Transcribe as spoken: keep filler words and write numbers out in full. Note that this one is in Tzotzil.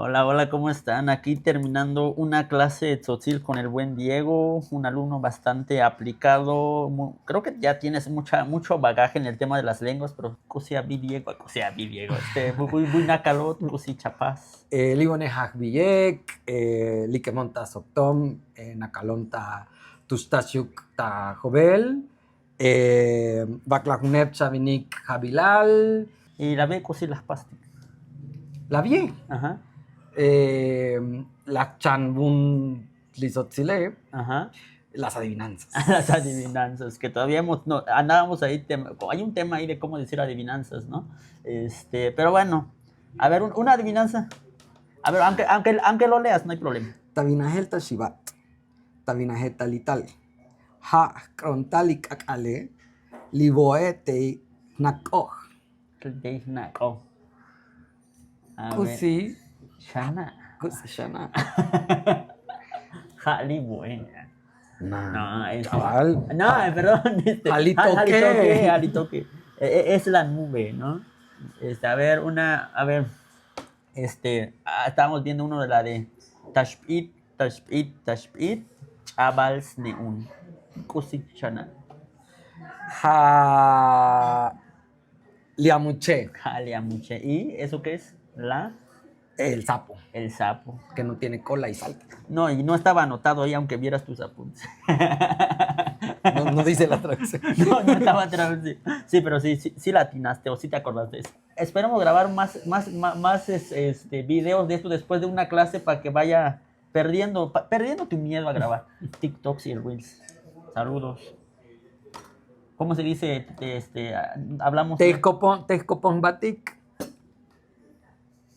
Hola, hola, ¿cómo están? Aquí terminando una clase de tzotzil con el buen Diego, un alumno bastante aplicado. Mu- creo que ya tienes mucha, mucho bagaje en el tema de las lenguas, pero kusi abi Diego, kusi abi Diego, este, muy, muy, muy nacalot, kusi chapaz. Eh, li vone jajbiyek, eh, li kemon ta soktom, eh, nakalon ta tustasyuk ta jobel, eh, baklajuneb chavinik jabilal. Y la ve kusi laj pastik. La vie. Ajá. Eh, la chanvun li tzotzile. Ajá. Las adivinanzas. Las adivinanzas, que todavía hemos, no, andábamos ahí, tema- hay un tema ahí de cómo decir adivinanzas, ¿no? Este, pero bueno, a ver, un- una adivinanza. A ver, aunque, aunque, aunque lo leas, no hay problema. Ta vinajel ta xivat, ta vinajel ta lital, ja' jk'rontal li k'ak'ale, li vo'e te jnak'oj. Te jnak'oj. A ver. Kusi xana'. Kusi xana'. Ja' li vo'e. No, es- chaval. No, eh, perdón. Este, ja' li ja' li toque. Toque, ja' li toque. Eh, eh, es la nube, ¿no? Este, a ver, una, a ver, este, ah, estábamos viendo uno de la de Tashpit, Tashpit, Tashpit, Chabal Sneun. Kusi xana'. Ja' li amuche. Ja' li amuche. ¿Y eso qué es? La El sapo. El sapo. Que no tiene cola y salta. No, y no estaba anotado ahí, aunque vieras tus apuntes. No, no dice la traducción. No, no estaba traducido. Sí, pero sí, sí, sí la atinaste o sí te acordaste. Esperemos grabar más, más, más, más, es- este, videos de esto después de una clase para que vaya perdiendo, pa- perdiendo tu miedo a grabar TikToks y Reels. Saludos. ¿Cómo se dice? Este, ah, hablamos. Te jkopon, te jkopon jbatik,